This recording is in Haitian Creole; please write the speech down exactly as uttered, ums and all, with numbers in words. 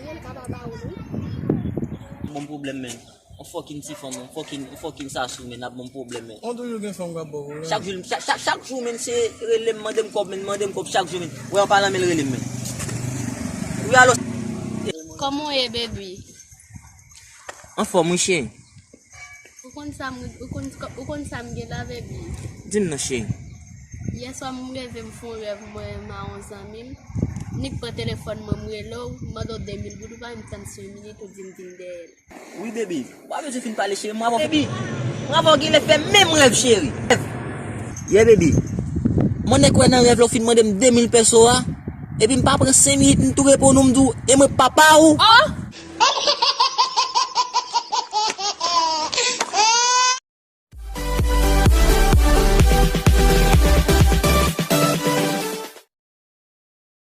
L ka pa ba ou non. Bon pwoblèm, men. On fucking ti fanm, on fucking, on fucking sasou, men, ap bon pwoblèm, men. On toujou gen fanm k ap ba w pwoblèm. Chak jou, chak, chak, chak jou, men, se rele m, mande m kòb, men, mande m kòb chak jou, men. Wè, an palan, men, l rele m, men. Wi, alo. Kòman w ye, baby? Anfòm, wi, cheri. Ou konn sa m, ou konn, ou konn sa m gen la, baby? Di m non, cheri. Yè swa m reve m fè yon rèv mwen ma yon zanmi m. Nik pran telefòn mwen, m rele w, m mande w de mil goud, ou pa menm tann senk minit, ou di m vin dèyè l. Wi, baby. Ou pa bezwen fin pale, cheri. Mwen avè w. Baby, mwen avè w genlè fè menm rèv, cheri. Yeah, baby. Mwen nèk wè nan rèv la, ou fin mande m de mil pèso a. Epi m pa pran senk minit, m tou reponn ou, m di w, e mwen papa ou. Oh,